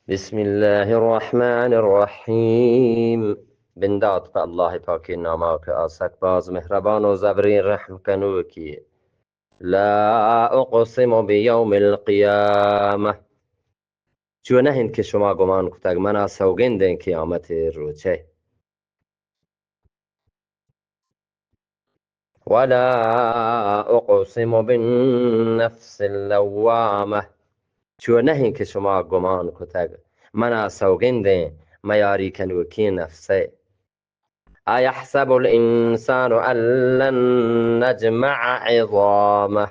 بسم الله الرحمن الرحيم. بندات په الله پاکیں ناما که آ سک باز مهربان و زبریں رحم کنوکی. لا اقسم بيوم القيامة. چو نه انت که شما گمان کتگ، منا سوگندیں قیامت روچه. ولا اقسم بالنفس اللوامة. چو نه انت که شما گمان کتگ، منا سوگندیں میاری کنوکیں نفسه. ایحسب الانسان ان لن نجمع عظامه.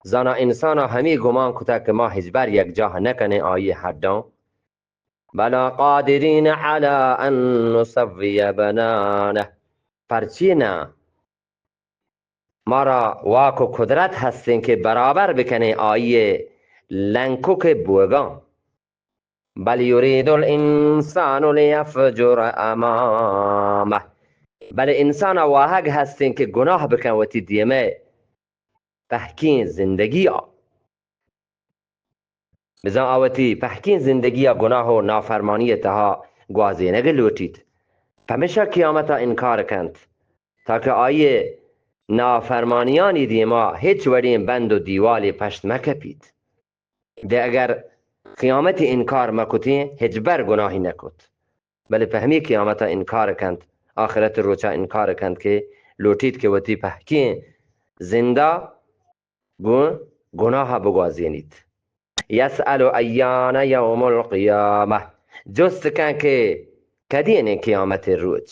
زانا انسانا همی گمان کتگ که ما هچبر یک جاه نکنیں آئی هڈاں. بلی قادرین علی ان نسوی بنانه. پرچی نه؟ مارا واک و قدرت هستیں که برابر بکنیں آئی لنکک بوگاں. بل یرید الانسان لیفجر امامه. بلے انسان واهگ هستیں که گناه بکن وتی دیمه پهکیں زندگیا. بزاں آ وتی پهکیں زندگیا گناه و نافرمانی تها گوازینگ لوٹیت. پمیشا قیامتا انکار کنت، تاکه آئی نافرمانیانی دیما هچ وڑیں بند و دیوالے پشت مکپیت. دے اگر قیامت انکار مکتیں، هچبر گناهی نکت. بلے په همی قیامتا انکار کنت، آخرت روچا انکار کنت که لوٹیت که وتی پهکیں زندا گون گناه بگوازینیت. یسأل ایان یوم القیامة. جست کن که کدینیں قیامت روچ.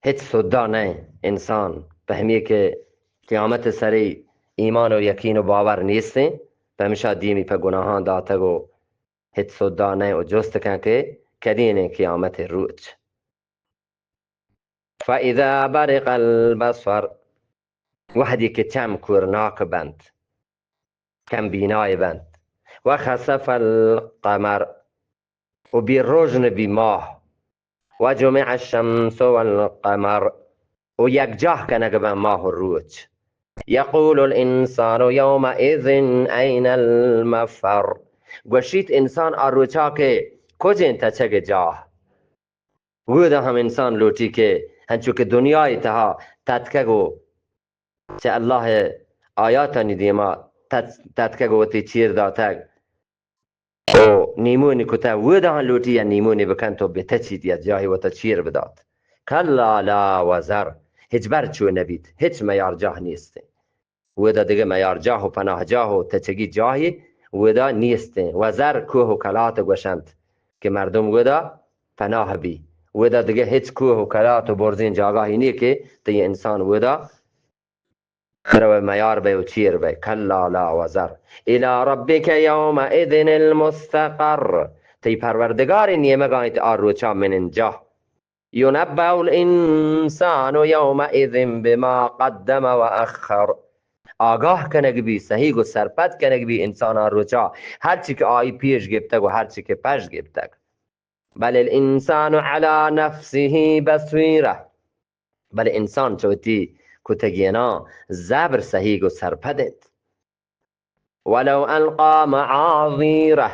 هچ سودا نه انسان په همی که قیامت سری ایمان و یقین و باور نیستیں، پمیشا دیمی په گناهان داتگ و هچ سودا نه و جست کن که کدینیں قیامت روچ. فاذا برق البصر، وهدی که چم کورناک بنت، کم بینای بنت، و خسف القمر، و بی روژن بی ماه، و جمع الشمس والقمر، و یکجاه کنگ بن ماه و روچ. یقول الانسان یومئذ این المفر، گوشیت انسان آ روچا که کجیں تچگ جاه. اودا هم انسان لوٹی که هنچو که دنیای تها تتکگ و چه الله آیاتانی دیما تت-، تتکگ و وتی چیر داتگ و نیمونی کتگ، اودا هم لوٹی یا نیمونی بکنت و بتچیت یا جاهی وتا چیر بدات. کلا لا وزر، هچبر چو نبیت، هچ میار جاه نیستیں. اودا دگه میار جاه و پناه جاه و تچگی جاهی اودا نیستیں. وزر کوه و کلات گوشنت که مردم اودا پناه بی. اودا دگه هچ کوه و کلات و برزین جاگاهی نیه که تئی انسان اودا برو میار بی و چیر بی. کلا لا وزر. الی ربک یومئذ المستقر. تئی پروردگار نیمگا انت آ روچا منن جاه. ینبأ الانسان یومئذ بما قدم و اخر. آگاہ کنگ بی، سہیگ و سرپد کنگ بی انسان آ روچا، ہرچی کہ آئی پیش گپتگ و ہرچی کہ پش گپتگ. بل الانسان علی نفسه بصیرة. بل انسان چہ وتی کتگیناں زبر سہیگ و سرپد انت. ولو القی معاذیرہ،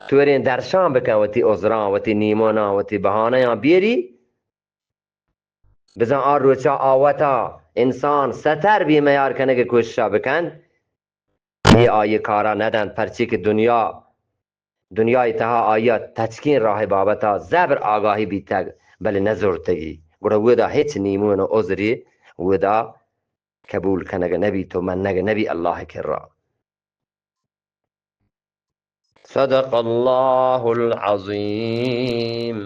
توریں درشان بکن وتی عذراں، وتی نیموناں، وتی بہانیاں بیری، بزاں آ روچا آ وتا انسان ستر بی میار کنگ کوششا بکن، اے آئی کارا ندنت، پرچی کہ دنیا، دنیای تہا آئیا تچکیں راہ بابتا زبر آگاہی بیتگ، بلے نزرتگی، گڑا اودا ہچ نیمون و عذری اودا قبول کنگ نبیت و منگ نبی اللہ کرا. صدق اللہ العظیم.